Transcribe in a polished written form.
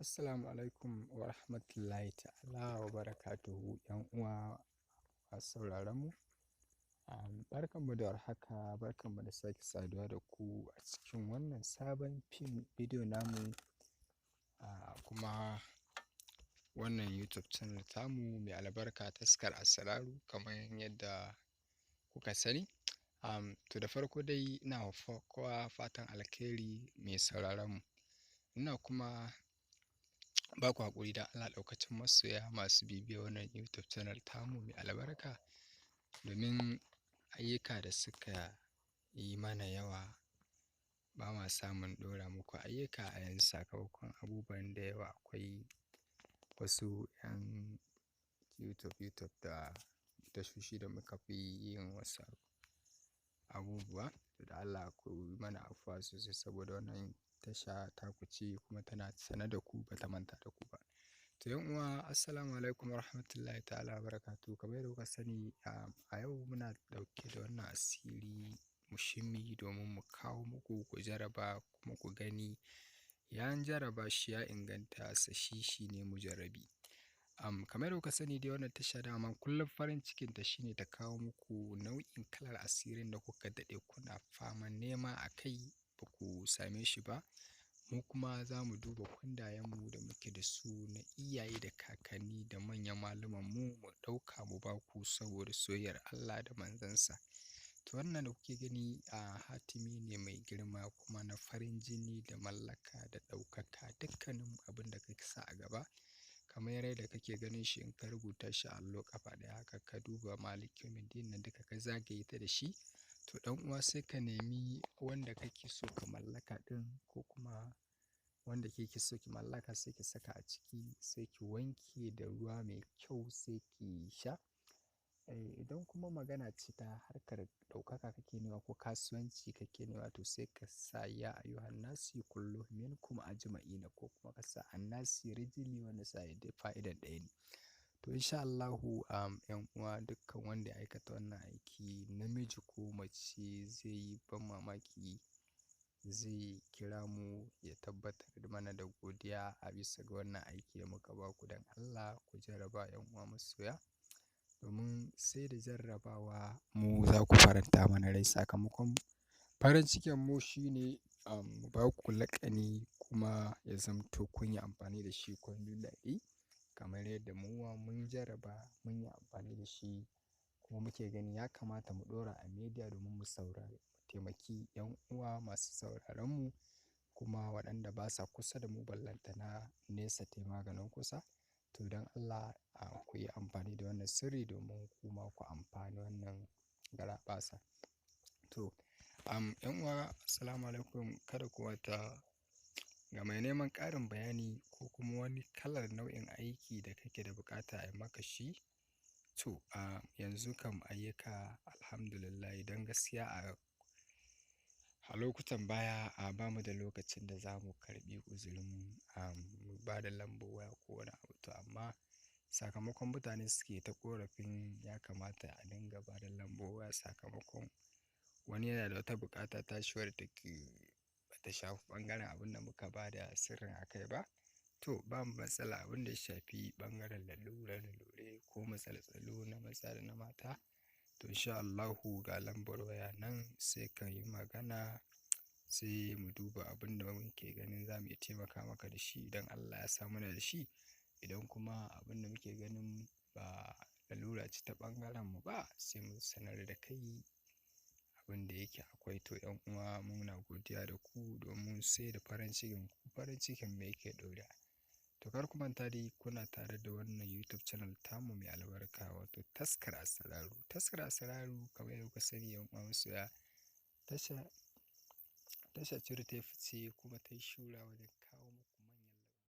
Assalamu alaikum wa rahmatullahi ta'ala wa barakatuhu, ‘yan uwa masu sauraron mu. Barkanmu da warhaka, barkanmu da sake saduwa da ku a cikin wannan sabon fim bidiyo namu a kuma wannan YouTube channel tamu mai albarka, Taskar Asraru, kamar yadda kuka sani. To da farko dai ina wa kowa fatan alkhairi mai sauraron mu. Ina kuma ba ku haƙuri don Allah, ɗaukacin masoya masu bibiyar wannan YouTube channel tamu mai albarka, domin ayyuka da suka yi mana yawa, ba ma samun ɗora muku ayyuka a yanzu sakamakon abubuwan da yawa. Akwai wasu 'yan YouTube da tashoshi da muka fi yin wasu abubuwa. To da Allah ku yi mana afuwa sosai, saboda wannan tasha taku ce kuma tana sane da ku, ba ta manta da ku ba. To 'yan uwa, assalamu alaikum wa rahmatullahi ta'ala wa barakatuhu. Kamar yadda kuka sani, a yau muna ɗauke da wannan asiri muhimmi domin mu kawo muku ku jarraba kuma ku gani. Ya jarraba shi, ya inganta, sahihi ne, mujarrabi. Kamar yadda kuka sani dai, wannan tasha dama kullum farin cikinta shine ta kawo muku nau'in kalar asirin da kuka daɗe kuna faman nema a kai ba ku same shi ba. Mu kuma za mu duba kundayenmu da muke da su na iyaye da kakanni da manyan malumanmu, mu ɗauka mu ba ku saboda soyayyar Allah da manzansa. To wannan da kuke gani a hatimi ne mai girma kuma na farin jini da mallaka da ɗaukaka, dukkanin abin da ka sa a gaba. Kamar yadda kake ganin shi, in ka rubuta shi a allo ƙafa ɗaya haka, ka duba Maliki Yawmiddin nan duka ka zagaye ta da shi, to ɗan uwa, sai ka nemi wanda kake so ka mallaka ɗin, ko kuma wanda kike so ki mallaka, sai ki saka a ciki, sai ki wanke da ruwa mai kyau, sai ki sha. Idan kuma magana ce ta harkar ɗaukaka kake nema ko kasuwanci kake nema, to sai ka sa ya ayyuhan nasi kullu minkum ajma'ina, ko kuma ka sa annasi rijili, wanda sa duk fa'idan ɗaya ne. To insha Allahu, ‘yan uwa, dukkan wanda ya aikata wannan aiki, namiji ko mace, zai yi ban mamaki, zai kira mu ya tabbatar mana da godiya a bisa ga wannan aiki da muka ba ku. Don Allah ku jarraba, ‘yan uwa masoya, domin sai da jarrabawa mu za ku faranta mana rai. Sakamakon farin cikin mu shine mu ba ku laƙani kuma ya zamto kun yi amfani da shi, kun ji daɗi, kamar yadda mu ma mun jarraba, mun yi amfani da shi, kuma muke gani ya kamata mu ɗora a media domin mu saurari, mu taimaki 'yan uwa masu sauraron mu, kuma waɗanda ba sa kusa da mu, ballantana nesa tai maganin kusa. To don Allah ku yi amfani da wannan sirri domin kuma ku amfani wannan garaɓasa. To 'yan uwa, assalamu alaikum. Kada ku manta, ga mai neman ƙarin bayani ko kuma wani kalar nau'in aiki da kake da buƙata a yi maka shi, to yanzu kam ayyuka alhamdulillah. Don gaskiya a lokutan baya ba mu da lokacin da za mu karɓi uzurin mu ba da lambar waya ko wani abu. To amma sakamakon mutane suke ta ƙorafin ya kamata a dinga ba da lambar waya, sakamakon wani yana da wata buƙata tashi wadda take ba ta shafi ɓangaren abin da muka ba da sirrin a kai ba. To ba mu matsala, abin da ya shafi ɓangaren lalure-lalure ko matsaltsalu na maza da na mata, to insha Allahu ga lambar waya nan, sai ka yi magana, sai mu duba abin da muke ganin za mu iya taimaka maka da shi idan Allah ya sa muna da shi. Idan kuma abin da muke ganin ba lalura ce ta ɓangaren mu ba, sai mu sanar da kai abin da yake akwai. To 'yan uwa, muna godiya da ku, domin sai da farin cikin ku farin cikin mu yake ɗorewa. To kar ku manta dai, kuna tare da wannan YouTube channel tamu mai albarka, wato Taskar Asraru. Taskar Asraru, kamar yadda kuka sani, 'yan uwa masoya, tasha ce da ta yi fice kuma ta yi shura wajen